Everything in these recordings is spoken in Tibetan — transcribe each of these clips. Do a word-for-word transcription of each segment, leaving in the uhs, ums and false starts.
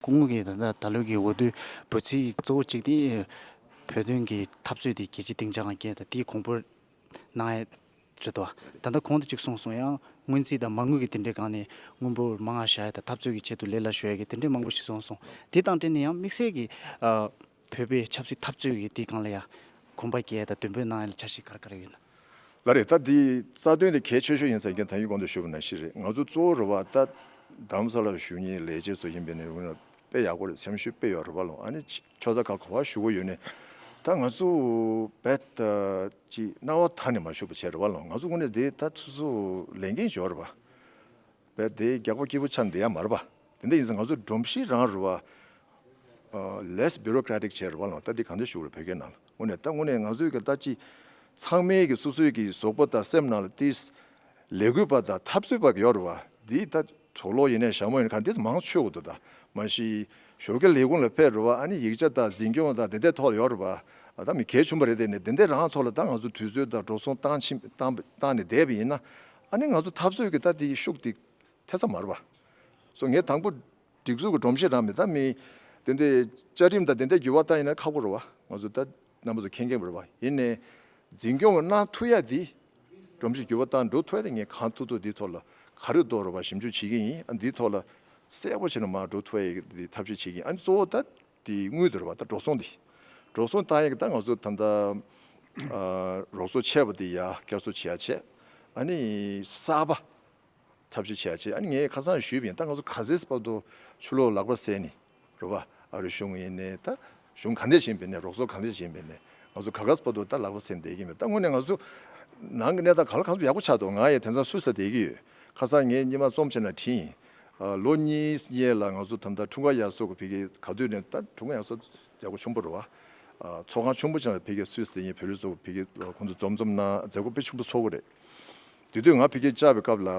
སྐུ་ངོ་གིས་ད་ལྟ་ད་ལོའི་གི་འོས་བསྡུའི་འབོད་ཚིག་གཙོ་བོ་གཅིག་དེ་བོད་དོན་གྱི་འཐབ་རྩོད་དེ་རྒྱལ་སྤྱིའི་སྡིངས་ཆ་སྒང་བསྐྱལ་ཏེ་དེའི་གོང་བུར་གནང་ཡས་རེད་དོ། ད་ལྟ་གོང་དུ་གཅིག་གསུངས་སོང་ཡང་སྔོན་རྩིས་དང་མ་དངུལ་གྱི་དེ་འདྲའི་སྒང་ནས་དངུལ་འབོར་མང་ང་བཞག་ཡས་དང་འཐབ་རྩོད་ཀྱི་ཆེད་དུ་ལས་སླ་ཤོས་ཡས་ཀྱི་དེ་འདྲའི་མང་པོ་ཞིག་གསུངས་སོང་། དེ་དང་འབྲེལ་ནས་ཡང་དམིགས་བསལ་གྱི་ཨ་བོད་པའི་ཆབ་སྲིད་འཐབ་རྩོད་ཀྱི་དེའི་སྒང་ལ་ཡང་གོམ་པ་སྐྱེལ་ཡས་དང་འདོན་སྤྲོད་གནང་ཡས་ལ་འཆར་གཞི་ག་རེ་ག་རེ་ཡོད་ན། ལགས་རེད། ད་འདི་རྩ་དོན་དེ་གལ་ཆེ་ཤོས་ཡིན་ཟེར་མཁན་ད་གིན་གོང་དུ་ཞུས་པ་ནང་བཞིན་རེད། ང་ཚོ་གཙོ་བོ་རེད་བ། ད་རྡ་རམ་ས་ལར་བཞུགས་མཁན་ལས་བྱེད་ཚོ་ཡིན་པའི་ནས་དངོས་གནས་དཔེ་ཡག་པོ་རེད། སེམས་ཤུགས་དཔེ་ཡོད་རེད་བ་ལོ། ཨ་ནི་ཕྱི་ཕྱོགས་མཐའ་ཁག་ག་པར་བཞུགས་ཀྱི་ཡོད་ནས་ད་ང་ཚོ་རྦད་དེ་ཅིག་སྣང་བ་དག་ནས་མ་བཞུགས་པ་བྱས་རེད་བ་ལོ། ང་ཚོ་དངོས་གནས་དེ་ད་སོ་སོ་ལས་འགན་ཞིག་ཡོད་རེད་བ། བས་དེ་རྒྱགས་པ་སྐྱིད་པོ་ཆགས་ནས་བསྡད་ཡ་མ་རེད་པ། དེ་འདྲ་ཡིན་ཙང་ང་ཚོ་སྒྲོམ་གཞི་རང་རེད་པ། ཨ། less bureaucratic བྱས་རེད་པ་ལ། ད་འདི་གང་འདྲ་ཞུ་དགོས་རེད། བོད་སྐད་ནང་ལ་དངོས་གནས་ད་དངོས་གནས་ང་ཚོའི་གི་ད་ཅི་ཚང་མའི་གི་སོ་སོའི་གི་གཟུགས་པོ་དང་སེམས་ནང་ལ་ཏིས་ལས་འགུལ་པ་དང་འཐབ་རྩོད་པ་ཡོད་རེད་པ། འདི་ད་དུག་ལོག་ཡིན་ནའི་ཞྭ་མོ་ཡིན་ནའི་གང་འདྲ་མང་ཆོད་དགོས་འདུག་ད་མ་གཞི་ཞོགས་ཀས་ལས་ཁུངས་ལ་ཕེབས་རེད་པ། ཨ་ནི་ཡིག་ཆ་དང་འཛིན་སྐྱོང་དང་དེ་འདྲའི་ཐོག་ལ་ཡོད་རེད་པ། ཨ། ད་མི་གལ་ཆུང་པ་རེད། དེ་ནས་དེ་འདྲའི་རང་ཐོག་ལ་ད་ང་ཚོ་དུས་ཚོད་དང་འགྲོ་སོང་བཏང་ཕྱིན་བཏང་བཏང་ནས་བསྡད་པ་ཡིན་ན། ཨ་ནི་ང་ཚོ་འཐབ་རྩོད་ཀྱི་ད་དེའི་ཤུགས་དེ་ཐེབས་ས་མ་རེད་པ། སོ་ངས་དང་པོ་སྒྲིག་འཛུགས་ཀྱི་སྒྲོམ་གཞི་རང་མེད། ད་མི་དེ་འདྲའི་བཅའ་ཁྲིམས་དང་དེ་འདྲའི་འགྱུར་བ་བཏང་ཡིན་ན་ཁག་པོ་རེད་པ། ང་ཚོ་ད་རྣམ་པ་ཚོ་མཁྱེན་མཁྱེན་པ་རེད་པ། ཡིན་ནའི་འཛིན་སྐྱོང་གི་གནང་ཐུབ་ཡ་དེ་སྒྲོམ་གཞི་འགྱུར་བ་བཏང་འགྲོ་ཐུབ་ཡ་དེ་ངས་གང་ཐུབ་ཐུབ་འདིའི་ཐོག་ལ་ག་རེ་འདུག་རེད་པ། ཞིབ་འཇུག་བྱེད་ཀྱི་ཡིན། ཨ། འདིའི་ཐོག་ལ་གསལ་པོ་བྱས་ནས་མར་འགྲོ་ཐུབ་ཡ་གི་ཐབས་ཤེས་བྱེད་ཀྱི་ཡིན། ཨ་ནི་གཙོ་བོ་ད་དེ་དངུལ་དེ་རེད་པ། ད་འགྲོ་སོང་དེ་འགྲོ་སོང་བཏང་ཡ་གི་ད་ང་ཚོ་ད་ལྟ་ཨ་རོགས་ཚོགས་ཆད་པ་དེ་ཡར་བསྐྱར་གསོ་བྱེད་ཡ་བྱས། ཨ་ནི་གསར་པ་ཐབས་ཤེས་བྱེད་ཡ་བྱས། ཨ་ནི་ངས་ཁ་སང་ཞུས་པ་ཡིན། ད་ང་ཚོ་ག་ཚོད་བར་དུ་ཕྱི་ལོགས་ལག་པ་བཟས་ནས་རེད་པ། ཨ་རི་གཞུང་ཡིན་ནའི་ད་གཞུང་ག་འདྲས་བྱེད་པ་ཡིན་ནའི་རོགས་ཚོགས་ག་འདྲས་བྱེད་པ་ཡིན་ནའི་ང་ཚོ་ག་ག་ཚོད་བར་དུ་ད་ལག་པ་བཟས་ནས་བསྡད་ཀྱི་མེད། ད་དངོས་གནས་ང་ཚོ་ནང་གི་གནས་སྟངས་ག་ལ་གང་ཚོད་ཡག་པོ་ཆགས་འདུག་ང་ཡང་དེང་སང་སུད་སི་བསྡད་ཀྱི་ཡོད། ཁ་སང་ངས་སྔོན་མ་རྩོམ་བྱས་ན་བྲིས་ཡིན། ཨ། ལོ་གཉིས་སྔོན་ལ་ང་ཚོ་ད་ལྟ་འཁྲུངས་སྐར་ཡར་སོ་གི་ཕ་གིར་ག་དུས་ནས་ད་འཁྲུངས་སྐར་ཡར་སོ་མཛད་སྒོ་ཆེན་པོ་རེད་པ། ཨ། ཚོགས་ཁང་ཆེན་པོ་ཆགས་ནས་ཕ་གིར་སུད་སི་ཡིན་བོད་རིགས་ཚོ་ཕ་གིར་ཁོང་ཚོ་འཛོམས་འཛོམས་གནང་། མཛད་སྒོ་དཔེ་ཆེན་པོ་ཚོགས་ཀྱི་རེད། དེ་དུས་ང་ཕ་གིར་བཅར་བའི་སྐབས་ལ་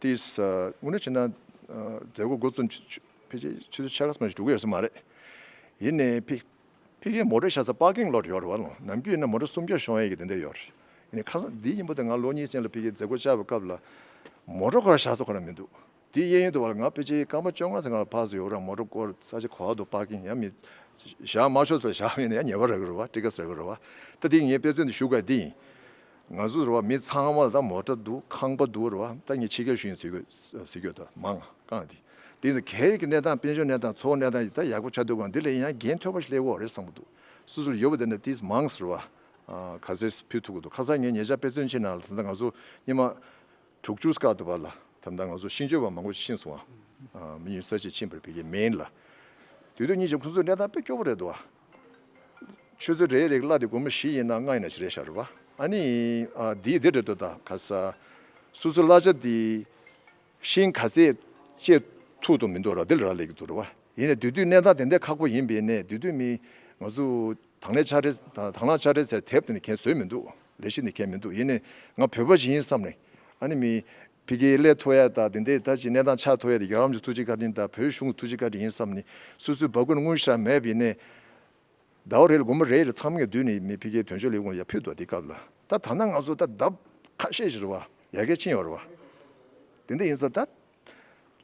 ཏིས་ཨ། དངོས་གནས་བྱས་ན་ཨ། མཛད་སྒོ་འགོ་རྩོམ་ཕལ་ཆེར་ཆུ་ཚོད་ཕྱེད་ཀ་ཙམ་ཞིག་འགྲོ་གི་ཡོད་ས་མ་རེད། ཡིན་ནའི་ཕ་ཕ་གིའི་མོ་ཊ་བཞག་ས་པར་ཀིང་ལོ་ཊི་ཡོད་རེད་པ་ལོ། ནམ་རྒྱུན་ཡིན་ན་མོ་ཊ་སུམ་བརྒྱ་ཤོང་ཡས་ཀྱི་དེ་འདྲ་ཡོད་རེད། ཡིན་ནའི་ཁ་སང་འདིའི་ཉིན་མོ་དེ་ང་ལོ་གཉིས་ཙམ་ལ་ཕ་གིར་མཛད་སྒོ་བཅར་བའི་སྐབས་ལ་མོ་ཊ་ཁོ་རང་བཞག་ས་ཁོ་རང་མི་འདུག་དེའི་གཡས་གཡོན་དུ་བ་ལ་ང་ཕལ་ཆེར་སྐར་མ་བཅོ་ལྔ་ཙམ་སྔ་ལ་ཕར་ཚུར་ཡོང་རང་མོ་ཊ་སྐོར་ས་ཆ་ག་པར་འདུག་པར་ཀིང་ཡང་མི་བཞག་མ་ཆོག་ཚོ་བཞག་མེད་ནས་ཡང་ཉེས་པ་རག་གི་རེད་པ། སྤྲད་ཀ་ཟེར་གི་རེད་པ། ད་དེ་ངས་དཔེ་མཚོན་དུ་ཞུ་དགོས་དེ་ཡིན། ང་ཚོ་རེད་པ། མི་ཚང་མ་ལ་ད་མོ་ཊ་འདུག་ཁང་པ་འདུག་རེད་པ། ད་ངས་ཕྱི་རྒྱལ་ཞུ་ཡིན་ཟེར་གི་ཟེར་གི་ཡོད། ད་མང་གང་དེ་དེ་ཡིན་ཙང་གལ་གྱི་གནས་སྟངས་དཔལ་འབྱོར་གནས་སྟངས་འཚོ་བ་གནས་སྟངས་ད་ཡག་པོ་ཆགས་འདུག་ག་འདི་ལས་ཡང་འགན་ཐོལ་པ་ཞིག་སླེབས་ཀྱི་ཡོད་རེད་བསམ་གི་འདུག་སོ་སོ་ལ་ཡོད་པ་དེ་འདྲ་ཏིས་མང་ཟེར་བ། ཨ། ག་ཚོད་ཕུལ་ཐུབ་ཀྱི་འདུག་ཁ་སང་ངས་ཉེ་ཆར་དཔེ་མཚོན་ཅིག་ནང་ལ་ད་ལྟ་ང་ཚོ་སྔོན་མ་དྲུག་ཅུ་སྐོར་དུ་བ་ལ་ད་ལྟ་ང་ཚོ་ཤིང་གཅོད་པ་མང་པོ་ཞིག་ཕྱིན་སོང་ཨ། མི་ཡུལ་ས་ཆ་ཕྱིན་པར་ཕ་གིའི་མེན་ལ། དེ་དུས་ཉིན་གཅིག་ཁོང་ཚོའི་གནས་སྟངས་དཔེ་སྐྱོ་པོ་རེད་འདུག་ཨ། ཆུ་ཚོད་རེ་རེ་གི་གླ་དེ་སྒོར་མོ་བཞི་ཡིན་ན་ལྔ་ཡིན་ན་ཞིག་རེད་ཤག་རེད་པ། ཨ་ནི་ཨ། འདིའི་འདི་རེད་འདུག་ད་ཁ་ས་སོ་སོའི་གླ་ཆ་དེ་ཤིང་ག་ཚད་བཅད་ཐུབ་ཐུབ་མི་འདུག་ར། འདི་ལ་རག་ལས་ཀྱི་འདུག་རེད་པ། ཡིན་ནའི་དེ་དུས་གནས་སྟངས་དེ་འདྲ་ཁག་པོ་ཡིན་པས་ནས་དེ་དུས་མི་ང་ཚོ་དང་ལེན་ཆ་འགྲིག་དང་དང་བླངས་ཆ་འགྲིག་ཟེར་དེབ་དེ་ནི་མཁན་བཟོས་མི་འདུག་ལས་གཞི་ནི་མཁན་མི་འདུག་ཡིན་ནའི་ང་བོད་པ་ཞིག་ཡིན་བསམ་ནས། ཨ་ནི་མི་ཕ་གིར་སླེབས་ཐུབ་ཡ་དང་དེ་འདྲའི་ད་ཅིག་གནས་སྟངས་ཆགས་ཐུབ་ཡ་དེ་རྒྱལ་བ་རིན་པོ་ཆེའི་ཐུགས་རྗེ་བཀའ་དྲིན་དང་བོད་གཞུང་གི་ཐུགས་རྗེ་བཀའ་དྲིན་ཡིན་བསམ་ནས། སོ་སོའི་སྦ་ཁུག་ནང་དངུལ་ཞེ་དྲག་མེད་པ་ཡིན་ནའི། ཟླ་བ་རེ་ལ་སྒོར་མོ་རེ་རེ་ཚང་མས་བསྡུས་ནས་མི་ཕ་གིའི་དོན་གཅོད་ལས་ཁུངས་ལ་ཡར་ཕུལ་འདུག་དེ་སྐབས་ལ། ད་ད་ལྟ་ང་ཚོ་ད་ལྡབ་ཁ་ཤས་ཤིག་རེད་པ། ཡར་རྒྱས་ཕྱིན་ཡོད་རེད་པ། དེ་འདྲ་ཡིན་ཙང་ད་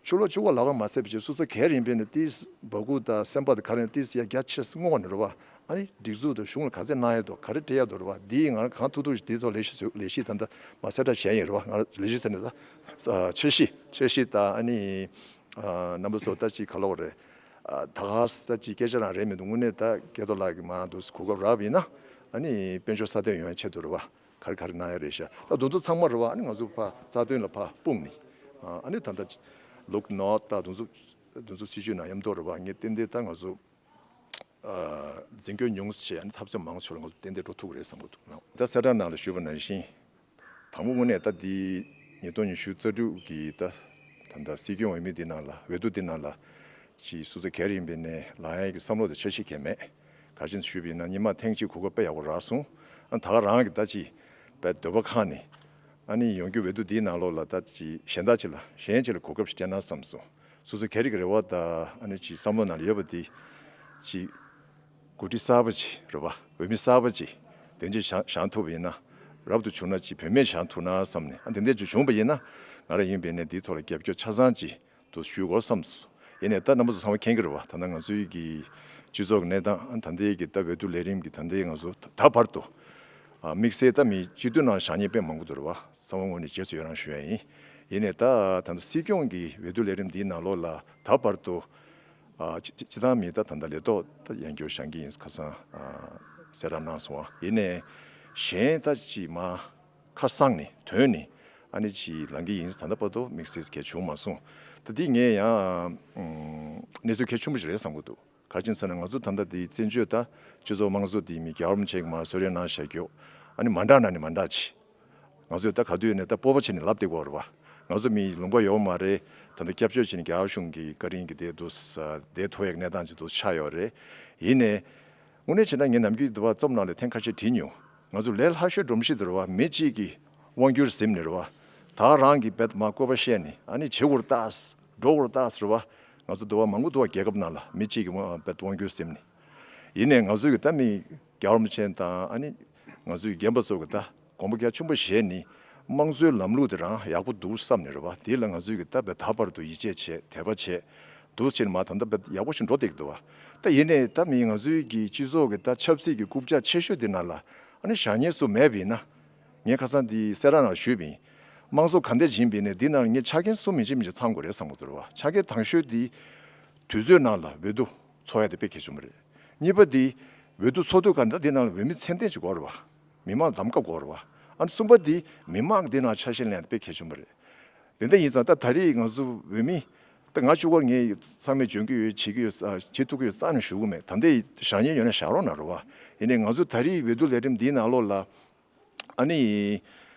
ཕྱི་ལོགས་ཕྱུག་པོ་ལག་པ་མ་ཟད་པ་བྱས་སོ་སོ་སྒེར་ཡིན་པས་ནི་ཏིས་སྦ་ཁུག་དང་སེམས་པ་དང་ག་རེ་ཏིས་ཡར་རྒྱས་ཕྱིན་སྔོན་ནས་རེད་པ། ཨ་ནི་སྒྲིག་འཛུགས་དང་གཞུང་ལ་ག་ཚད་གནང་ཡ་འདུག་ག་རེ་སྤྲད་ཡ་འདུག་རེད་པ། འདི་ང་རང་གང་ཐུབ་ཐུབ་ཞིག་འདིའི་ཐོག་ལས་གཞི་ལས་གཞི་ད་ལྟ་མ་གསལ་བསྒྲགས་བྱས་ཡིན་རེད་པ། ང་རང་ལས་གཞི་ཟེར་ནས་ད་འཆར་གཞི་འཆར་གཞི་དང་ཨ་ནི་རྣམ་པ་ཚོ་ད་ཅིག་ག་ལབ་དགོས་རེད། ད་ག་ས་ཅིག་སྐད་ཆ་རང་རེད་མི་འདུག་དངོས་གནས་ད་སྐལ་རྡོར་ལགས་ཀྱིས་མར་འདུག་གོ་སྐབས་རག་པ་ཡིན་ན་ཨ་ནི་དཔལ་འབྱོར་སྲ་བརྟན་ཡོང་ཡ་ཆེད་དུ་རེད་པ། ག་རེ་ག་རེ་གནང་ཡ་རེད་ཤག་ད་དེ་ཚོ་ཚང་མ་རེད་པ། ཨ་ནི་ང་ཚོ་ཕར་རྩ་དོན་ལ་ཕར་སྤུངས་ནས། ཨ་ནི་ད་ལྟ་look north ད་དེ་ཚོ་དེ་ཚོ་སྲིད་ཇུས་ནང་མཉམ་དུ་རེད་པ། ངས་ཏན་ཏན་ད་ང་ཚོ་འཛིན་སྐྱོང་ཉུང་ཤས་ཨ་ནི་འཐབ་རྩོད་མང་ཤོས་ལ་ང་ཚོ་ཏན་ཏན་འགྲོ་ཐུབ་ཀྱི་རེད་བསམ་གྱི་འདུག་ད་གསལ་བསྒྲགས་ནང་ལ་ཞུས་པ་ནང་བཞིན། དང་པོ་དངོས་གནས་ད་འདི་ཉིས་སྟོང་ཉི་ཤུ་རྩ་དྲུག་གི་ད་ད་ལྟ་སྲིད་སྐྱོང་འོས་མི་འདི་ནང་ལ་འོས་བསྡུ་འདི་ནང་ལ་ཅིག་སོ་སོ་སྒེར་ཡིན་པའི་ནས་ལངས་ཡས་ཀྱི་བསམ་བློ་དང་འཆར་གཞི་གང་ཡང་མེད། ག་རེ་བྱས་ནས་ཞུས་པ་ཡིན་ན་སྔོན་མ་ཐེངས་གཅིག་གོ་སྐབས་དཔེ་ཡག་པོ་རག་སོང་། ཨ་ད་ག་རང་གི་ད་ཅིག་དཔེ་འདོད་པ་ཁེངས་ནས་ཨ་ནི་ཡོང་རྒྱུ་འོས་བསྡུ་འདིའི་ནང་ལོགས་ལ་ད་ཅིག་གཞན་དག་ཅིག་ལ་གཞན་ཅིག་ལ་གོ་སྐབས་ཤིག་སྤྲད་ན་བསམ་སོང་། སོ་སོ་སྒེར་གྱི་རེ་བ་དང་ཨ་ནི་ཅིག་བསམ་བློ་ནང་ལ་ཡོད་པ་འདི་ཅིག་འགོ་ཁྲིད་གསར་པ་ཅིག་རེད་པ། འོས་མི་གསར་པ་ཅིག་དེ་འདྲ་བཞེངས་བཞེངས་ཐུབ་པ་ཡིན་ན། རབ་ཏུ་བྱུང་ན་ཅིག་བུད་མེད་བཞེངས་ཐུབ་ན་བསམ་ནས། ཨ་དེ་འདྲ་ཅིག་བྱུང་བ་ཡིན་ན་ང་རང་ཡིན་པའི་ནས་འདིའི་ཐོག་ལ་རྒྱབ་སྐྱོར་ཆ་ཚང་ཅིག་ཏུ་ཞུ་དགོས་བསམ་སོང་ ཡིན་ནའི་ད་རྣམ་པ་ཚོ་ཚང་མ་མཁྱེན་གྱི་རེད་བ། ད་ལྟ་ང་ཚོའི་གི་སྤྱི་ཚོགས་ཀྱི་གནས་སྟངས། ཨ་ནི་ད་ལྟའི་གི་ད་འོས་བསྡུ་ལས་རིམ་གྱི་ད་ལྟའི་ང་ཚོ་ད་བར་དུ། ཨ། དམིགས་བསལ་ད་མི་སྤྱི་འཐུས་ནང་བཞག་མཁན་དཔེ་མང་པོ་འདུག་རེད་བ། ཚང་མ་ངོས་ནས་རྗེས་སུ་ཡི་རང་ཞུ་ཡ་ཡིན། ཡིན་ནའི་ད་ད་ལྟ་སྲིད་སྐྱོང་གི་འོས་བསྡུ་ལས་རིམ་འདིའི་ནང་ལོགས་ལ་ད་བར་དུ། ཨ། སྤྱི་སྤྱི་བཏང་མི་ད་ད་ལྟ་ལས་ཐོག་ད་ཡང་བསྐྱར་བཞེངས་ཀྱི་ཡིན། ཁ་སང་། ཨ། གསལ་བསྒྲགས་གནང་སོང་བ། ཡིན་ནའི་གཞན་ད་ཅིག་མ་ཁ་སང་ནས་ཐོན་ནས་ཨ་ནི་ཅིག་ལངས་ཀྱི་ཡིན། ད་ལྟ་བར་དུ་དམིགས་བསལ་གང་བྱུང་མ་སོང་། ད་འདི་ངས་ཡང་གནས་ཚུལ་གལ་ཆེན་པོ་ཞིག་རེད་བསམ་གྱི་འདུག་ག་རེ་བྱས་ཟེར་ན། ང་ཚོ་ད་ལྟ་འདི་བཙན་བྱོལ་ད་སྤྱི་ཚོགས་དམངས་གཙོ་འདི་མི་རྒྱལ་བ་རིན་པོ་ཆེ་གིས་མར་གསོལ་རས་གནང་བཞག་རྒྱུ། ཨ་ནི་མ་འདྲ་ན་ནི་མ་འདྲ་ཅིག་ང་ཚོས་ད་ག་དུས་ནས་ད་སྤོབས་པ་བྱས་ནས་ལབ་བསྡད་ཀྱི་ཡོད་རེད་བ། ང་ཚོ་མི་ལུང་པ་ཡོད་མ་རེད། ད་ལྟ་སྐྱབས་བཅོལ་བྱས་ནས་རྒྱ་གཞུང་གི་བཀའ་དྲིན་གྱིས་བསྡད་འདུག་བསྡད་ཐུབ་ཡག་གནས་སྟངས་ཅིག་ཏུ་ཆགས་ཡོད་རེད། ཡིན་ནའི་དངོས་གནས་བྱས་ན་ངས་ནམ་རྒྱུན་འདི་བ་རྩོམ་ནང་ལ་ཐེངས་ཁ་ཤས་བྲིས་མྱོང་། ང་ཚོ་ལས་སླ་ཤོས་སྒྲོམ་གཞི་དེ་རེད་བ། མི་གཅིག་གིས་དབང་སྒྱུར་ཟིན་ནས་རེད་བ། ད་རང་གིས་རྦད་མར་བཀོད་པ་བཤད་ནས་ཨ་ནི་བྱེད་དགོས་རེད་ད། འགྲོ་དགོས་རེད་ད་ཟེར་བ། ང་ཚོ་འདི་བ་མང་པོ་འདུག་བ། རྒྱལ་ཁབ་ནང་ལ་མི་གཅིག་གིས་དབང་རྦད་དབང་སྒྱུར་ཟིན་ནས། ཡིན་ནའི་ང་ཚོའི་གི་ད་མི་རྒྱལ་བ་རིན་པོ་ཆེ་དང་ཨ་ནི་ང་ཚོའི་རྒན་པ་ཚོ་གི་ད་དགོངས་པ་རྒྱ་ཆེན་པོ་བཞེས་ནས་དམངས་གཙོའི་ལམ་ལུགས་དེ་རང་ཡག་པོ་འདུག་བསམ་ནས་རེད་བ། དེ་ལ་ང་ཚོའི་གི་ད་རྦད་ད་བར་དུ་ཡིད་ཆེས་བྱས། དད་པ་བྱས། འདུག་བྱས་ནས་མར་ད་ལྟ་རྦད་ཡག་པོ་ཞིག་འགྲོ་བསྡད་ཀྱི་འདུག་བ། ད་ཡིན་ནའི་ད་མི་ང་ཚོའི་གི་སྤྱི་ཚོགས་གི་ད་ཆབ་སྲིད་ཀྱི་རྐུབ་བཀྱག་ཆེ་ཤོས་འདི་ནང་ལ་ཨ་ནི་བཞག་མཁན་སུ་མེད་པ་ཡིན་ན། ངས་ཁ་སང་འདི་གསལ་བསྒྲགས་ནང་ཞུས་པ་ཡིན། དམངས་གཙོ་ག་འདྲ་ཞིག་ཡིན་པ་ཡིན་ནའི་འདི་ནང་ལ་ངས་ཆ་རྐྱེན་གསུམ་མི་གཅིག་མི་གཅིག་ཚང་དགོས་རེད་བསམ་གྱི་འདུག་རེད་བ། ཆ་རྐྱེན་དང་ཤོས་འདི་དུས་ཚོད་ནང་ལ་འོས་བསྡུ་ཚོགས་ཡ་དེ་དཔེ་གལ་ཆེན་པོ་རེད། གཉིས་པ་འདི་འོས་བསྡུ་ཚོགས་དུས་ག་འདྲ་འདི་ནང་ལ་འོས་མི་ཚད་ལྡན་ཅིག་དགོས་རེད་བ། མི་མང་གདམ་ཁ་དགོས་རེད་བ། ཨ་ནི་གསུམ་པ་འདི་མི་མང་གི་འདི་ནང་ཆ་ཤས་ལེན་ཡ་དེ་དཔེ་གལ་ཆེན་པོ་རེད། དེ་འདྲ་ཡིན་ཙང་ད་ད་རེས་ང་ཚོ་འོས་མི། ད་ང་གཅིག་པོ་ངས་ཚང་མས་འཇོན་གྱི་ཡོད། བྱེད་ཀྱི་ཡོད། བྱེད་ཐུབ་ཀྱི་ཡོད་བསམ་ནས་ཞུ་གི་མེད། ད་ལྟའི་བཞག་མཁན་ཡོད་ན་བཞག་རོགས་གནང་རོགས་བ། ཡིན་ནའི་ང་ཚོ་ད་རེས་འོས་བསྡུ་ལས་རིམ་འདིའི་ནང་ལོགས་ལ་ཨ་ནི་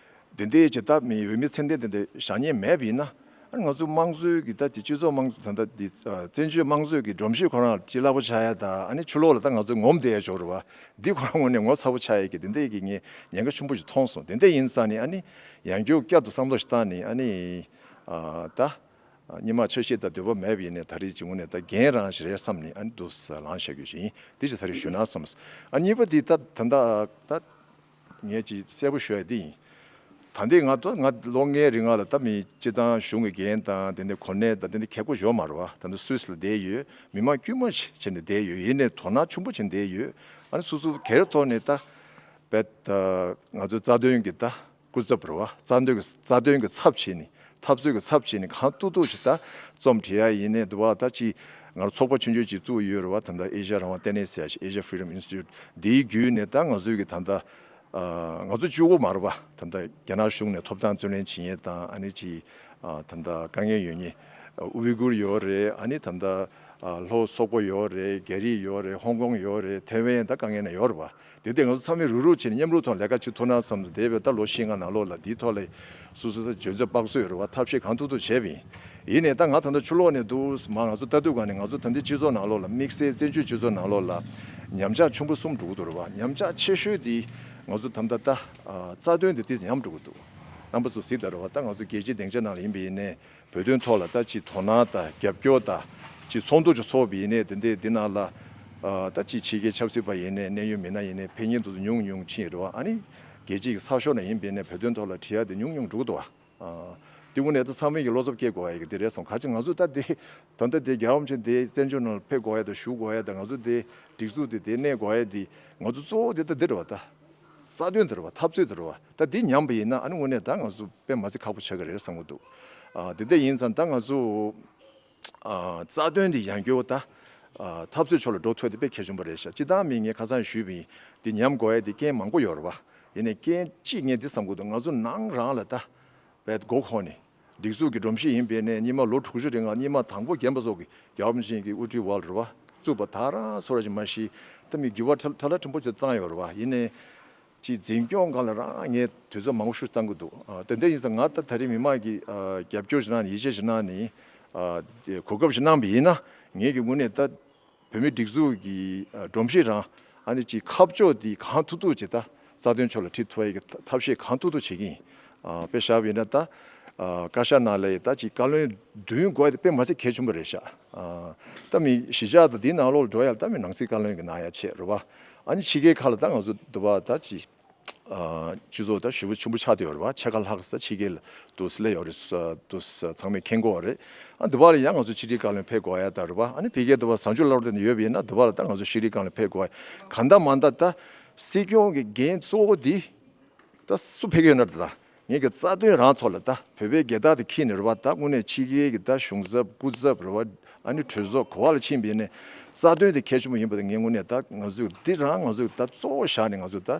དེ་འདྲའི་ཅིག་ད་མི་འོས་མི་ཚད་ལྡན་དེ་འདྲ་བཞག་མཁན་མེད་པ་ཡིན་ན། ཨ་ནི་ང་ཚོ་དམངས་གཙོའི་གི་ད་དེ་སྤྱི་ཚོགས་དམངས་གཙོ་ད་ལྟ་འདི་བཙན་བྱོལ་དམངས་གཙོའི་གི་སྒྲོམ་གཞི་ཁོ་རང་ལ་ཅིག་སླ་པོ་ཆགས་ཡ་ད། ཨ་ནི་ཕྱི་ལོགས་ལ་ད་ང་ཚོ་ངོམ་བསྡད་ཡ་ཅིག་ཡོད་རེད་བ། འདི་ཁོ་རང་ངོས་ནས་ངོ་ཚ་པོ་ཆགས་ཡ་གི་དེ་འདྲའི་གི་ངས་ཉེན་ཁ་ཆེན་པོ་ཞིག་མཐོང་སོང་། དེ་འདྲ་ཡིན་ཙང་ནི་ཨ་ནི་ཡང་བསྐྱར་བསྐྱར་དུ་བསམ་བློ་ཞིག་བཏང་ནས། ཨ་ནི་ཨ་ད་སྙན་མ་ཆ་ཤས་དང་འདོད་པ་མེད་པ་ཡིན་ནའི་ད་རེས་ཀྱི་ངོས་ནས་ད་འགན་རང་ཞིག་རེད་བསམ་ནས་ཨ་ནི་འདུག་སེ་ལངས་བཞག་རྒྱུ་ཞིག་ཡིན། དེ་ཞིག་ད་རེས་ཞུས་ན་བསམ་སོང་། ཨ་གཉིས་པ་འདི་ད་ད་ད་ད་ངས་ཅིག་གསལ་པོ་ཞུ་ཡ་འདི་ཡིན། ད་འདི་ང་ཚོ་ང་ལོ་ལྔའི་རིང་ལ་ད་མི་སྤྱི་བཏང་གཞུང་གི་འགན་དང་དེ་འདྲའི་གོ་གནས་དང་དེ་འདྲ་ཁེ་པོ་ཡོད་མ་རེད་བ། ད་འདི་སུད་སི་ལ་བསྡད་ཡོད། མི་མང་དཀྱུས་མ་ཞིག་བྱས་ནས་བསྡད་ཡོད། ཡིན་ནའི་དོ་སྣང་ཆེན་པོ་བྱས་ནས་བསྡད་ཡོད། ཨ་ནི་སོ་སོ་སྒེར་ཐོག་ནས་ད་རྦད་ང་ཚོའི་རྩ་དོན་གྱི་ད་སྐུ་ཚབ་རེད་བ། རྩ་དོན་གྱི་རྩ་དོན་གྱི་ཚབ་བྱས་ནས། འཐབ་རྩོད་ཀྱི་ཚབ་བྱས་ནས་གང་ཐུབ་ཐུབ་ཅིག་ད་རྩོམ་བྲིས་ཡ་ཡིན་ནའི་འདུག་བ། ད་ཅིག་ང་རང་ཚོགས་པ་ཆུང་ཆུང་ཅིག་བཙུགས་ཡོད་རེད་བ། ད་ལྟ་ཨེ་ཤ་ཡ་རང་དབང་ལྟེ་གནས་ཟེར་ཡ་ཞིག Asia Freedom Institute། འདིའི་བརྒྱུད་ནས་ད་ང་ཚོའི་གི་ད་ལྟ་ང་ཚོ་གཅིག་པོ་མ་རེད་བ། ད་ལྟ་རྒྱ་ནག་གཞུང་ནས་ཐོབ་ཐང་རྩོད་ལེན་བྱེད་མཁན་དང་། ཨ་ནི་ཅིག་ད་ལྟ་དཀའ་ངལ་ཡོད་མཁན་ཨུ་ཝི་གུར་ཡོད་རེད། ཨ་ནི་ད་ལྟ་ལྷོ་སོག་པོ་ཡོད་རེད། རྒྱ་རིགས་ཡོད་རེད། ཧོང་ཀོང་ཡོད་རེད། ཐེ་ཝན་ད་དཀའ་ངལ་ན་ཡོད་རེད་བ། དེ་དེ་ང་ཚོ་ཚང་མས་རུག་རུག་བྱས་ནས་མཉམ་རུབ་ཐོག་ལས་ཀ་བྱེད་ཐུབ་ན་བསམ་སྟེ། འདས་པའི་ད་ལོ་བཞི་ལྔ་ནང་ལོགས་ལ་འདིའི་ཐོག་ལ་སོ་སོ་ད་འཇོན་ཚོད་དཔག་ཚོད་ཡོད་རེད་བ། ཐབས་ཤེས་གང་ཐུབ་ཐུབ་བྱས་པ་ཡིན། ཡིན་ནའི་ད་ང་ད་ལྟ་ཕྱི་ལོགས་ནས་འདུག་མ་ང་ཚོ་ལྟ་དུས་ག་ནས་ང་ཚོ་ད་ལྟའི་སྤྱི་ཚོགས་ནང་ལོགས་ལ། དམིགས་བསལ་བཙན་བྱོལ་སྤྱི་ཚོགས་ནང་ལོགས་ལ་ཉམས་ཆག་ཆེན་པོ་གསུམ་འགྲོ་གི་འདུག་རེད་བ། ཉམས་ཆག་ཆེ་ཤོས་དེ་ང་ཚོ་ད་ལྟ་ད་རྩ་དོན་དེ་ཏོག་ཙམ་ཉམས་འགྲོ་གི་འདུག་རྣམ་པ་ཚོ་གཟིགས་དང་རེད་བ། ད་ང་ཚོ་རྒྱལ་སྤྱིའི་སྡིངས་ཆ་ནང་ལ་ཡིན་པ་ཡིན་ནའི། བོད་དོན་ཐོག་ལ་ད་ཅིག་དོ་སྣང་དང་རྒྱབ་སྐྱོར་དང་། ཅིག་ཚོགས་འདུ་ཅིག་ཚོགས་པ་ཡིན་ནའི་དེ་འདྲའི་འདི་ནང་ལ་ཨ་ད་ཅིག་ཕྱི་རྒྱལ་ཆབ་སྲིད་པ་ཡིན་ནའི་གནད་ཡོད་མི་སྣ་ཡིན་ནའི་ཕེབས་མཁན་དེ་ཚོ་ཉུང་ཉུང་ཕྱིན་རེད་བ། ཨ་ནི་རྒྱལ་སྤྱིའི་གི་གསར་ཤོག་ནང་ཡིན་པ་ཡིན་ནའི་བོད་དོན་ཐོག་ལ་བྲིས་ཡ་དེ་ཉུང་ཉུང་འགྲོ་གི་འདུག་བ། ཨ་དེ་དངོས་གནས་ད་ཚང་མས་ཀྱི་བློ་འཚབ་སྐྱེ་དགོས་ཡ་གི་དེ་རེད་སོང་། ག་ཅི་ང་ཚོ་ད་དེ་ད་ལྟ་དེ་རྒྱལ་བ་རིན་པོ་ཆེ་དེ་བཙན་བྱོལ་ནང་ལ་ཕེབས་དགོས་ཡ་དང་བཞུགས་དགོས་ཡ་དང་། ང་ཚོ་དེ་སྒྲིག་འཛུགས་དེ་དེ་གནས་དགོས་ཡ་དེ་ང་ཚོ་གཙོ་བོ་དེ་ད་འདི་རེད་བ། ད་རྩ་དོན་དེ་རེད་བ། འཐབ་རྩོད་དེ་རེད་བ། ད་འདི་ཉམས་པ་ཡིན་ན་ཨ་ནི་དངོས་གནས་ད་ང་ཚོ་དཔེ་མ་སྲིད་ཁག་པོ་ཆགས་ཀྱི་རེད་བསམ་གྱི་འདུག་ཨ་དེ་འདྲ་ཡིན་ཙང་ད་ང་ཚོ་ཨ་རྩ་དོན་འདི་ཡང་བསྐྱར་ད་ཨ་འཐབ་རྩོད་ཕྱོགས་ལ་འགྲོ་ཐུབ་དེ་དཔེ་གལ་ཆེན་པོ་རེད་ཤག་སྤྱིར་བཏང་མི་ངས་ཁ་སང་ཞུས་པ་ཡིན། འདི་ཉམས་དགོས་ཡ་འདི་རྐྱེན་མང་པོ་ཡོད་རེད་བ། ཡིན་ནའི་རྐྱེན་གཅིག་ངས་འདི་བསམ་གྱི་འདུག་ང་ཚོ་ནང་རང་ལ་ད་རྦད་མགོ་འཁོར་ནས། སྒྲིག་འཛུགས་ཀྱི་སྒྲོམ་གཞི་ཡིན་པ་ཡིན་ནའི་སྔོན་མ་ལོ་དྲུག་ཅུ་རིང་ལ་སྔོན་མ་དང་པོ་རྒན་པ་ཚོ་གིས་རྒྱལ་བ་རིན་པོ་ཆེ་གི་དབུ་ཁྲིད་འོག་ལ་རེད་བ། བཙུགས་པ་ད་རང་སོ་ར་ཅིག་མ་གཞི་ད་མི་འགྱུར་བ་ཁྲ་ཁྲ་ལ་ཕྲན་བུ་ཅིག་བཏང་ཡོད་རེད་བ། ཡིན་ནའི་ཅིག་འཛིན་སྐྱོང་སྒང་ལ་རང་ངས་དུས་ཚོད་མང་པོ་ཞིག་བཏང་གི་འདུག་ཨ་དེ་འདྲ་ཡིན་ཙང་ང་ད་ད་རེས་མི་མང་གིས་ཨ་རྒྱབ་སྐྱོར་ཞིག་གནང་ནས། ཡིད་ཆེས་ཞིག་གནང་ནས། ཨ་དེ་གོ་སྐབས་ཞིག་གནང་བ་ཡིན་ན། ངས་ཀྱི་དངོས་གནས་ད་བོད་མིའི་སྒྲིག་འཛུགས་ཀྱི་ཨ་སྒྲོམ་གཞི་རང་ཨ་ནི་ཅིག་ཁ་ཕྱོགས་དེ་གང་ཐུབ་ཐུབ་ཅིག་ད་རྩ་དོན་ཕྱོགས་ལ་ཁྲིད་ཐུབ་ཡ་གི་ཐབས་ཤེས་གང་ཐུབ་ཐུབ་བྱེད་ཀྱི་ཡིན། ཨ་དཔེ་བཞག་པ་ཡིན་ན་ད་ཨ་བཀའ་ཤག་ནང་ལ་ཡི་ད་ཅིག་བཀའ་བློན་བདུན་དགོས་ཡ་དེ་དཔེ་མ་སྲིད་གལ་ཆེན་པོ་རེད་ཤག་ཨ་ད་མི་གཞིས་ཆགས་དང་དེའི་ནང་ལོགས་ལ་འགྲོ་ཡ་ལ་ད་མི་ནང་སྲིད་བཀའ་བློན་གྱི་གནང་ཡ་བྱས་རེད་བ། ཨ་ནི་ཕྱི་རྒྱལ་ཁག་ལ་ད་ང་ཚོ་འདི་བ་ད་ཅིག་ སྤྱི་ཚོགས་ད་ཞེ་པོ་ཆེན་པོ་ཆགས་བསྡད་ཡོད་རེད་པ། ཕྱེད་ཀ་ལྷག་ཙམ་ཕྱི་རྒྱལ་དུ་སླེབས་ཡོད་རེད། དུ་ཚང་མས་མཁྱེན་གྱི་ཡོད་རེད། ཨ་འདི་བར་ལ་ཡང་ང་ཚོ་ཕྱི་དྲིལ་བཀའ་བློན་ཕེབས་དགོས་ཡ་ད་རེད་པ། ཨ་ནི་ཕ་གིའི་འདི་བར་བཟང་སྤྱོད་བླ་རབས་དེ་ནས་ཡོད་པ་ཡིན་ན་འདི་བར་ལ་ད་ང་ཚོ་ཕྱི་དྲིལ་བཀའ་བློན་ཕེབས་དགོས་ཡ། གང་ལྟར་མ་ལྟར་ད་སྲིད་སྐྱོང་གི་འགན་གཙོ་བོ་འདི་ད་སུ་ཕེབས་ཀྱི་ཡོད་ན་རེད། ད་ངེད་ཀྱི་རྩ་དོན་རང་ཐོག་ལ་ད་བོད་པའི་རྒྱལ་དར་དེ་འཁྱེར་ནས་རེད་པ། ད་དངོས་གནས་ཕྱི་རྒྱལ་གྱི་ད་གཞུང་ཚབ་སྐུ་ཚབ་རེད་པ། ཨ་ནི་གྲོས་ཚོགས་ག་པ་ལ་ཕྱིན་པ་ཡིན་ནའི་རྩ་དོན་དེ་གལ་ཆེན་པོ་ཡིན་པ་དེ་ངས་དངོས་གནས་ད་ང་ཚོས་འདི་རང་ང་ཚོས་ད་གཙོ་བོ་བཞག་ནས་ང་ཚོས་ད་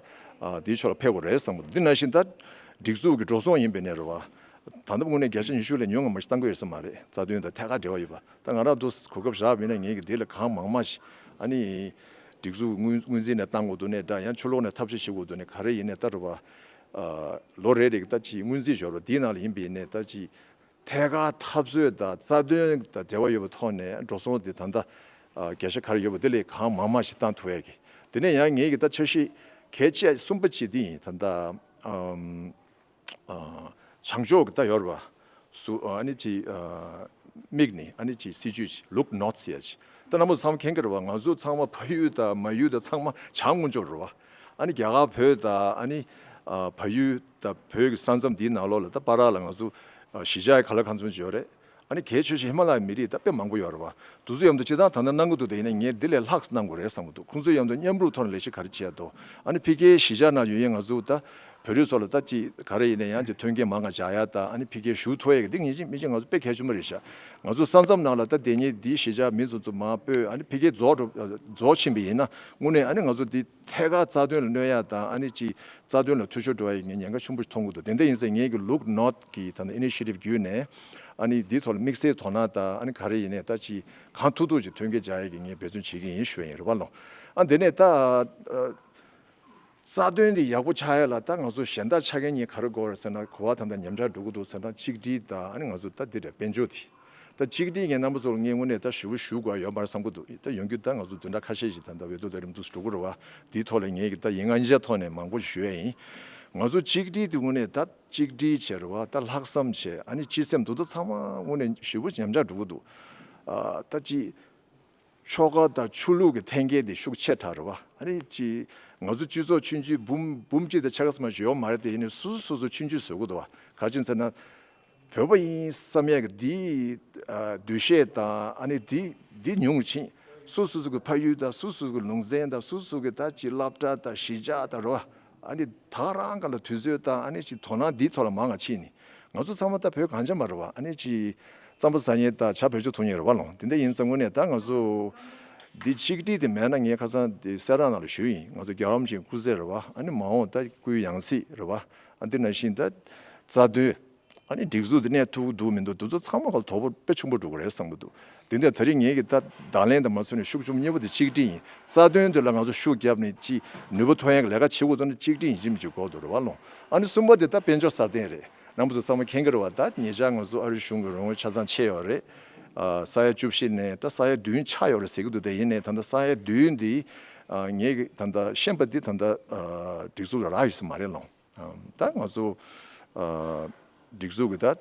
ཨ་དེའི་ཕྱོགས་ལ་ཕེབས་དགོས་རེད་བསམ་གི་འདུག་འདི་ནང་བཞིན་ད་སྒྲིག་འཛུགས་ཀྱི་འགྲོ་སོང་ཡིན་པ་ཡིན་ནའི་རེད་པ། ད་ལྟ་དངོས་གནས་བརྒྱ་ཆ་ཉི་ཤུ་ལས་ཉུང་ང་མ་ཞིག་བཏང་གི་ཡོད་ས་མ་རེད། རྩ་དོན་དང་ཐད་ཀར་འབྲེལ་བ་ཡོད་པ། ད་ང་རང་ཚོ་གོ་སྐབས་རག་པ་ཡིན་ན་ངེད་ཀྱི་འདི་ལས་གང་མང་མང་ཞིག་ཨ་ནི་སྒྲིག་འཛུགས་སྔོན་སྔོན་རྩིས་ནས་བཏང་དགོས་འདུག་ནའི་འདྲ། ཡང་ཕྱི་ལོགས་ནས་ཐབས་ཤེས་བྱེད་དགོས་འདུག་ནའི་ག་རེ་ཡིན་ནའི་ད་རེད་པ། ཨ་ལོ་རེ་རེ་གི་ད་ཅིག་སྔོན་རྩིས་འབྱོར་བ་འདིའི་ནང་ལ་ཡིན་པ་ཡིན་ནའི་ད་ཅིག་ཐད་ཀར་འཐབ་རྩོད་དང་རྩ་དོན་དང་འབྲེལ་བ་ཡོད་པའི་ཐོག་ནས་འགྲོ་སོང་དེ་ད་ལྟ་ཨ་བརྒྱ་ཆ་ག་རེ་ཡོད་པ་དེ་ལས་གང་མང་མང་ཞིག་བཏང་ཐུབ་ཡ་གི། དེ་ནས་ཡང་ངེད་ཀྱི་ད་འཆར་གཞི་གལ་ཆེ་གསུམ་པ་ཅིག་འདི་ཡིན། ད་ལྟ་ཨམ། ཨ་བྱང་ཕྱོགས་ཀྱི་ད་ཡོད་རེད་པ། སུ་ཨ་ནི་ཅིག་ཨ་མིག་ནི་ཨ་ནི་ཅིག་སྲིད་ཇུས་ཅིག་look north ཟེར་ཡ་ཅིག་ད་རྣམ་པ་ཚོ་ཚང་མ་མཁྱེན་གྱི་རེད་པ། ང་ཚོ་ཚང་མ་ཕ་ཡུལ་དང་མ་ཡུལ་དང་ཚང་མ་བྱང་ཀོང་ཇོ་རེད་པ། ཨ་ནི་རྒྱ་གར་བོད་དང་ཨ་ནི་ཨ་ཕ་ཡུལ་དང་བོད་ཀྱི་ས་མཚམས་འདིའི་ནང་ལོགས་ལ་ད་བར་ལ་ང་ཚོ་ཨ་གཞིས་ཆགས་ག་ལ་གང་འཚམ་ཅིག་ཡོད་རེད། ཨ་ནི་གལ་ཆེ་ཤོས་ཧི་མ་ལ་ཡའི་མི་རིགས་ད་དཔེ་མང་པོ་ཡོད་རེད་པ། དེ་ཚོ་མཉམ་དུ་སྤྱིར་བཏང་ད་ལྟ་གནང་གི་འདུག་དེ་ཡིན་ན་ངས་འདི་ལས་ལྷག་གནང་དགོས་རེད་བསམ་གི་འདུག་ཁོང་ཚོ་མཉམ་དུ་མཉམ་རུབ་ཐོག་ནས་ལས་གཞི་ག་རེ་བྱས་འདུག་ཨ་ནི་ཕ་གིའི་གཞིས་ཆགས་ནང་ཡོད་མཁན་ང་ཚོ་ད་བོད་རིགས་ཚོ་ལ་ད་ཅི་ག་རེ་ཡིན་ན་ཡང་ཅི་མཐུན་རྐྱེན་མང་ང་སྦྱར་ཡ་ད་ཨ་ནི་ཕ་གིའི་ཞུགས་ཐུབ་ཡ་གི་འདི་ངེས་ཅན་མི་ཅན་ང་ཚོ་དཔེ་གལ་ཆེན་པོ་རེད་ཤག་ང་ཚོ་ས་མཚམས་ནང་ལ་ད་དེ་ཉིད་འདིའི་གཞིས་ཆགས་མི་ཚོ་ཚོ་མར་སྤོས་ཨ་ནི་ཕ་གིའི་རྫོགས་འགྲོ་རྫོགས་ཕྱིན་པ་ཡིན་ན་དངོས་གནས་ཨ་ནི་ང་ཚོ་འདི་ཐད་ཀར་རྩ་དོན་ལ་གནོད་ཡ་དང་ཨ་ནི་ཅི་རྩ་དོན་ལ་འཐུས་ཤོར་འགྲོ་ཡ་ཡི་ངས་ཉེན་ཁ་ཆེན་པོ་ཞིག་མཐོང་གི་འདུག་དེ་འདྲ་ཡིན་ཙང་ངེད་ཀྱི་look north གི་ད་ལྟ་initiative བརྒྱུད་ནས་ཨ་ནི་འདིའི་ཐོག་ལ་དམིགས་བསལ་དོ་སྣང་དང་ཨ་ནི་ག་རེ་ཡིན་ནའི་ད་ཅི་གང་ཐུབ་ཐུབ་ཅིག་མཐུན་རྐྱེན་སྦྱར་ཡ་གི་ངས་འབད་བརྩོན་བྱེད་ཀྱི་ཡིན་ཞུ་ཡ་ཡིན་རེད་པ་ལོ། ཨ་འདི་ནས་ད་ཨ་རྩ་དོན་འདི་ཡག་པོ་ཆགས་ཡ་ལ་ད་ང་ཚོ་གཞན་དག་ཆ་རྐྱེན་གཉིས་ག་རེ་དགོས་རེད་ཟེར་ན་གོ་བ་ད་ལྟ་ཉམས་ཆག་འགྲོ་གི་འདུག་ཟེར་ན་གཅིག་སྒྲིལ་དང་ཨ་ནི་ང་ཚོ་ད་འདི་འདྲ་དཔལ་འབྱོར་དེ། ད་གཅིག་སྒྲིལ་གྱི་རྣམ་པ་ཚོ་ལ་ངས་དངོས་གནས་ད་ཞེ་པོ་ཞུ་དགོས་ཡོད་མ་རེད་བསམ་གྱི་འདུག་ད་ཡོང་རྒྱུ་ད་ང་ཚོ་བདུན་ཕྲག་ཁ་ཤས་ཤིག་ད་ལྟ་འོས་བསྡུ་ལས་རིམ་འདུག་སེ་འགྲོ་གི་རེད་བ། འདིའི་ཐོག་ལ་ངས་ཀྱི་ད་ཡིན་ང་ཉིད་ཆ་ཐོག་ནས་མང་པོ་ཞུ་ཡ་ཡིན། ང་ཚོ་གཅིག་སྒྲིལ་དེ་དངོས་གནས་ད་གཅིག་སྒྲིལ་བྱས་རེད་བ། ད་ལྷག་བསམ་བྱས་ཨ་ནི་སྤྱི་སེམས་དེ་ཚོ་ཚང་མ་དངོས་གནས་ཞེ་པོ་ཉམས་ཆག་འགྲོ་གི་འདུག་ཨ་ད་ཅི་ཆོལ་ཁ་དང་ཆོས་ལུགས་ཀྱི་འཐེན་འཁྱེར་དེ་ཤུགས་ཆེ་དྲགས་རེད་བ། ཨ་ནི་ཅི་ང་ཚོ་སྤྱི་ཚོགས་ཆུང་ཆུང་འབུམ་འབུམ་གཅིག་དང་ཕྱེད་ཀ་ཙམ་ཞིག་ཡོད་མ་རེད་དེ། ཡིན་ནའི་སོ་སོ་སོ་སོ་ཆུང་ཆུང་བཟོ་གི་འདུག་བ། ག་རེ་བྱས་ཟེར་ན། བོད་པ་ཡིན་བསམ་ཡས་ཀྱི་འདི་ཨ་འདུ་ཤེས་དང་ཨ་ནི་འདི་འདི་ཉུང་རུ་ཕྱིན། སོ་སོ་སོ་གི་ཕ་ཡུལ་དང་སོ་སོ་སོ་གི་ལུང་ཚན་དང་སོ་སོ་གི་ད་ཅི་སློབ་གྲྭ་དང་གཞིས་ཆགས་དང་རོ། ཨ་ནི་ད་རང་ག་ལ་དུས་ཚོད་དང་ཨ་ནི་ཅི་དོ་སྣང་འདིའི་ཐོག་ལ་མང་ང་ཕྱིན་ནི། ང་ཚོ་ཚང་མ་ད་བོད་གངས་ཅན་པ་རེད་བ། ཨ་ནི་ཅི་རྩམ་པ་ཟ་མཁན་དང་ཇ་བེད་སྤྱོད་འཐུང་མཁན་རེད་བ་ལོང་། དེ་འདྲ་ཡིན་ཙང་དངོས་གནས་ད་ང་ཚོ་འདི་ཆིག་སྒྲིལ་དེ་མེད་ན། ངས་ཁ་སང་དེ་གསལ་བསྒྲགས་ནང་ལ་ཞུས་ཡིན། ང་ཚོ་རྒྱལ་བ་རིན་པོ་ཆེའི་སྐུ་ཚེ་རེད་བ། ཨ་ནི་མ་འོངས་ད་སྐུའི་ཡང་སྲིད་རེད་བ། ཨ་འདི་ནང་བཞིན་ད་རྩ་དོན། ཨ་ནི་སྒྲིག་འཛུགས་འདི་གནས་ཐུབ་འདུག་མི་འདུག་འདི་ཚོ་ཚང་མ་ག་ལ་དོ་ཕོག་དཔེ་ཆེན་པོ་འགྲོ་གི་རེད་བསམ་གི་འདུག་དེ་འདྲ་ད་རེས་ངེད་ཀྱི་ད་བརྡ་ལན་དང་མ་སོན་ནས་ཤུགས་ཆེན་པོ་གཉིས་པོ་དེ་གཅིག་སྒྲིལ་ཡིན། རྩ་དོན་འདི་ལ་ང་ཚོ་ཤུགས་བརྒྱབ་ནས་ཅི་ནུས་པ་ཐོན་ཡག་ལས་ཀ་བྱེད་དགོས་འདུག་ན་གཅིག་སྒྲིལ་ཡིན་གཅིག་མིན་གཅིག་དགོས་འདུག་རེད་བ་ལོང་། ཨ་ནི་གསུམ་པ་དེ་ད་དཔལ་འབྱོར་སྲ་བརྟན་རེད། རྣམ་པ་ཚོ་ཚང་མ་མཁྱེན་གྱི་རེད་བ། ད་ཉེ་ཆར་ང་ཚོ་ཨ་རིའི་གཞུང་གི་རོགས་དངུལ་ཆ་ཚང་ཆད་ཡོད་རེད། ཨ་ས་ཡ་བཅུ་བཞི་ནས་ད་ས་ཡ་བདུན་ཆགས་ཡོད་རེད་ཟེར་གྱི་འདུག་དེ་ཡིན་ནའི་ད་ལྟ་ས་ཡ་བདུན་འདི་ཨ་ངེད་ཀྱི་ད་ལྟ་ཤེས་པ་འདི་ད་ལྟ་ཨ་སྒྲིག་འཛུགས་ལ་རག་ཡོད་ས་མ་རེད་ལོང་། ཨ་ད་ང་ཚོ་ཨ་སྒྲིག་འཛུགས་ཀྱི་ད་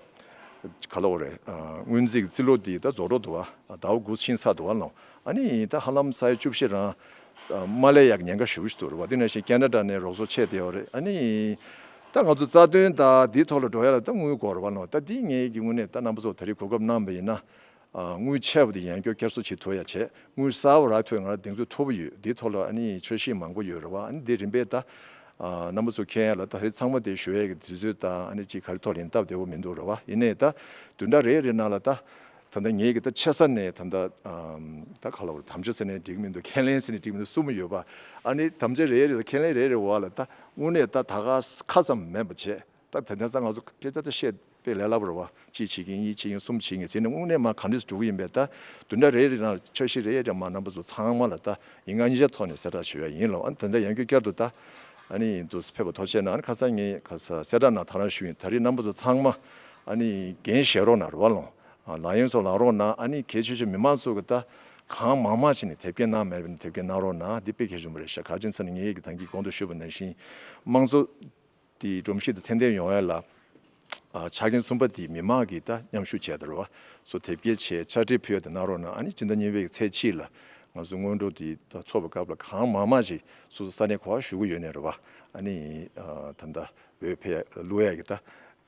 ག་ལ་འོ་རེད། ཨ་སྔོན་རྩིས་ཀྱི་རྩིས་ལོ་འདི་ད་རྫོགས་འགྲོ་འདུག་བ། ཟླ་བ་དགུ་ཕྱིན་ཚར་འདུག་བ་ལོང་། ཨ་ནི་ད་ཧ་ལམ་ས་ཡ་བཅུ་བཞི་རང་ཨ་མ་སླེབས་ཡག་ཉེན་ཁ་ཞེ་པོ་ཞིག་འདུག་རེད་བ། དེ་ནང་བཞིན་ཁེ་ན་ཌ་ནས་རོགས་ཚོགས་ཆད་བསྡད་ཡོད་རེད། ཨ་ནི་ད་ང་ཚོ་རྩ་དོན་ད་འདིའི་ཐོག་ལ་འགྲོ་ཡ་ལ་ད་དངུལ་དགོས་རེད་བ་ལོང་། ད་འདི་ངེད་ཀྱི་དངོས་གནས་ད་རྣམ་པ་ཚོ་ད་རེས་གོ་སྐབས་གནང་བ་ཡིན་ན། ཨ་དངུལ་ཆད་པ་དེ་ཡང་བསྐྱར་བསྐྱར་གསོ་བྱེད་ཐུབ་ཡ་བྱས། དངུལ་གསར་པ་རག་ཐུབ་ཡ་ང་རང་གདེང་ཚོད་མཐོ་པོ་ཡོད། འདིའི་ཐོག་ལ་ཨ་ནི་འཆར་གཞི་མང་པོ་ཡོད་རེད་བ། ཨ་ནི་འདི་རིམ་པས་ད་ཨ་རྣམ་པ་ཚོ་མཁྱེན་ཡ་ལ་ད་རེས་ཚང་མ་དེ་ཞུ་ཡ་གི་དུས་ཚོད་དང་ཨ་ནི་ཅིག་ག་རེ་ཐོག་ལ་ཡིན་སྟབས་བདེ་པོ་མི་འདུག་རེད་བ། ཡིན་ནའི་ད་བདུན་ཕྲག་རེ་རེ་ནང་ལ་ད་ད་ལྟ་ངེད་ཀྱི་ད་ཆེ་ས་ནས་ད་ལྟ་ཨ་ད་ག་ལ་བར་དམ་བཅའ་ཟེར་ནས་འགྲིག་མི་འདུག་ཁས་ལེན་ཟེར་ནས་འགྲིག་མི་འདུག་གསུམ་ཡོད་པ། ཨ་ནི་དམ་བཅའ་རེ་རེ་དང་ཁས་ལེན་རེ་རེ་བར་ལ་ད་དངོས་གནས་ད་ད་ག་ཁ་ཙམ་མེད་པ་བྱས། ད་དེ་འདྲ་ཙང་ང་ཚོ་སྐད་ཆ་ད་བཤད་དཔེ་ལས་སླ་པོ་རེད་བ། གཅིག་བྱེད་ཀྱི་ཡིན། གཉིས་བྱེད་ཀྱི་ཡིན། གསུམ་བྱེད་ཀྱི་ཡིན་ཟེར་ནས་དངོས་གནས་མ་ག་འདྲས་སུ་འགྲོ་གི་ཡིན་པས། ད་བདུན་ཕྲག་རེ་རེ་ནང་འཆར་གཞི་རེ་རེ་མ་རྣམ་པ་ཚོ་ཚང་མ་ལ་ད་ཡིན་ང་གཉིས་ཆ་ཐོག་ནས་གསལ་བསྒྲགས་ཞུ་ཡ་ཡིན་ལོ། ཨ་ནི་ད་ལྟ་ཡང་བསྐྱར་བསྐྱར་དུ་ད་ཨ་ནི་འདུག་ཕེབས་པ་ཐུགས་རྗེ་ཆེ་གནང་། ཨ་ནི་ཁ་སང་ངས་ཁ་ས་གསལ་བསྒྲགས་ནང་ད་རང་ཞུ་ཡིན། ད་རེས་རྣམ་པ་ཚོ་ཚང་མ་ཨ་ནི་འགན་བཞེས་རོགས་གནང་རེད་བ་ལོ། ཨ་ལག་གཡེམ་སོགས་ལངས་རོགས་གནང་། ཨ་ནི་གལ་ཆེ་ཤོས་མི་མང་ཚོ་གི་ད་གང་མང་མང་ཞིག་ནས་དེབ་སྐྱེལ་གནང་མེད་པ་ནས་དེབ་སྐྱེལ་གནང་རོགས་གནང་། འདི་དཔེ་གལ་ཆེན་པོ་རེད་ཤག་ག་རེ་བྱས་ན་ངས་ཀྱི་ད་གིན་གོང་དུ་ཞུས་པ་ནང་བཞིན་དམངས་གཙོ་དེའི་སྒྲོམ་གཞི་དེ་ཚད་ལྡན་ཡོང་ཡ་ལ་ཨ་ཆ་རྐྱེན་གསུམ་པ་དེ་མི་མང་གིས་ད་མཉམ་ཞུགས་བྱས་དང་རོ་སོ་དེབ་སྐྱེལ་བྱས་དཔྱ་ཁྲལ་ཕུལ་ཡ་དེ་གནང་རོགས་གནང་། ཨ་ནི་སྤྱི་ཟླ་གཉིས་པའི་ཚེས་གཅིག་ལ་ ང་ཚོ་སྔོན་འགྲོ་དེ་ད་ཚོགས་པའི་སྐབས་ལ་གང་མང་མང་ཅིག་སོ་སོ་ས་གནས་ག་པར་བཞུགས་ཀྱི་ཡོད་ནའི་རེད་བ། ཨ་ནི་ཨ་ད་ལྟ་འོས་འཕེན་བླུག་ཡ་གི་ད་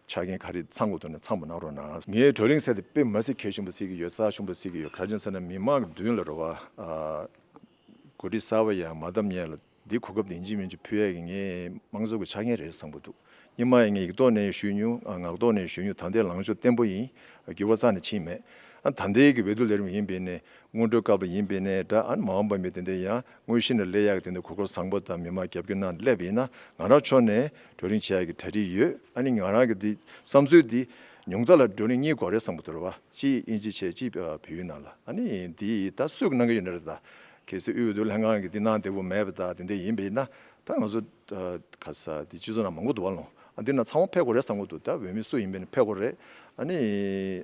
ཆ་རྐྱེན་ག་རེ་ཚང་དགོས་འདུག་ན་ཚང་པ་གནང་རོགས་གནང་། ངའི་བགྲོ་གླེང་ཟེར་དེ་དཔེ་མ་སྲིད་གལ་ཆེན་པོ་བརྩི་གི་ཡོད། རྩ་ཆེན་པོ་བརྩི་གི་ཡོད། ག་རེ་བྱས་ཟེར་ན་མི་མང་གི་མདུན་ལ་རེད་བ། ཨ་འགོ་ཁྲིད་གསར་པ་ཡ་མ་བདམས་སྔོན་ལ་འདི་གོ་སྐབས་དེ་ཡིན་གཅིག་མིན་གཅིག་ཕུལ་ཡ་གི་ངའི་དམངས་གཙོ་གི་ཆ་རྐྱེན་རེད་བསམ་གི་འདུག། སྔོན་མ་ཡང་ངས་ཡིག་ཐོག་ནས་ཞུས་མྱོང་། ཨ་ངག་ཐོག་ནས་ཞུས་མྱོང་། ད་ལྟའི་ལངས་ཕྱོགས་བརྟན་པོ་ཡིན། འགྱུར་བ་རྩ་ནས་ཕྱིན་མེད། ཨ་ད་ལྟའི་གི་འོས་བསྡུ་ལས་རིམ་ཡིན་པས་ནས། སྔོན་འགྲོའི་སྐབས་ལ་ཡིན་པས་ནས་འདྲ། ཨ་མ་འོངས་པ་མི་དེ་འདྲ་ཡང་དངོས་གཞི་ནས་སླེབས་ཡག་གི་དེ་འདྲ་གོ་སྐབས་བཟང་པོ་དང་མི་མང་རྒྱབ་སྐྱོར་གནང་སླེབས་པ་ཡིན་ན། ང་རང་ཕྱོགས་ནས་བགྲོ་གླེང་བྱེད་ཡག་གི་གྲ་སྒྲིག་ཡོད། ཨ་ནི་ང་རང་གི་འདི་བསམ་ཚུལ་འདི་ཉུང་མཐའ་ལ་བགྲོ་གླེང་གཉིས་དགོས་རེད་བསམ་གི་འདུག་རེད་བ། གཅིག་དབྱིན་ཇི་བྱས། གཅིག་ཨ་བོད་ཡིག་ནང་ལ། ཨ་ནི་འདི་ད་སུས་གནང་གི་ཡོད་ན་རེད། ད་གལ་སྲིད་དབུས་འོས་བསྡུ་ལྷན་ཁང་གི་འདི་གནང་བདེ་པོ་མེད་པ་ད་དེ་འདྲ་ཡིན་པ་ཡིན་ན། ད་ང་ཚོ་ཨ་ག་ས་འདི་སྤྱི་ཚོགས་ནང་མང་པོ་འདུག་བ་ལོང་། ཨ་འདི་ནང་ཚང་མ་ཕེབས་དགོས་རེད་བསམ་གི་འདུག། ད་འོས་མི་སུ་ཡིན་པ་ནས་ཕེབས་དགོས་རེད། ཨ་ནི་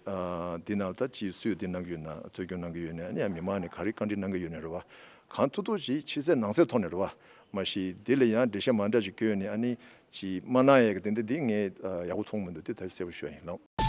ཨ་འདི་ནང་ད་ཅི་སུས་འདི་གནང་གི་ཡོད་ན། རྩོད་སྐྱོང་གནང་གི་ཡོད་ན། ཨ་ནི་ཡང་མི་མང་ནས་ག་རེ་བཀའ་འདྲི་གནང་གི་ཡོད་ན་རེད་བ། གང་ཐུབ་ཐུབ་ཅིག་ཕྱི་གསལ་ནང་གསལ་ཐོག་ནས་རེད་བ། མ་གཞི་འདི་ལ་ཡང་འགྲེལ་བཤད་མ་འདྲ་ཅིག་བཀོད་ནས་ཨ་ནི་ཅིག་མ་གནང་ཡས་ཀྱི་དེ་འདྲ་འདི་ངས་ཨ་ཡག་པོ་མཐོང་མི་འདུག། དེ་ད་གསལ་པོ་ཞུ་ཡ་ཡིན་ལོང་།